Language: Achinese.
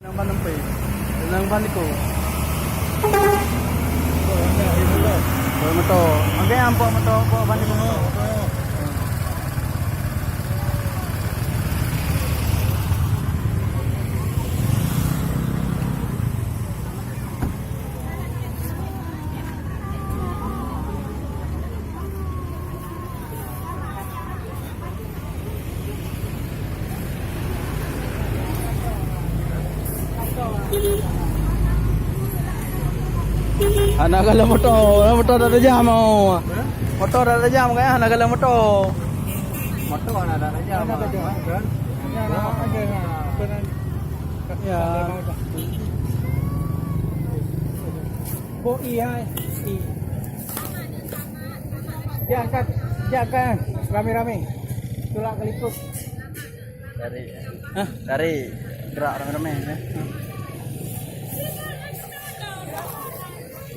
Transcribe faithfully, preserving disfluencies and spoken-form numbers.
Nang ban nempe. Nang ban iko. Bawa motor. Oke, ampok motor, bawa ban iko. Hana galak moto, moto dak tajam oh. Moto dak tajam kan, hana galak moto. Moto hana dak tajam. Hana tajam. Kan? Ya. Bo i hai. I. Jangan, jangan ramai-ramai. Tulak ke liput. Cari. Hah? Cari gerak ramai-ramai ya.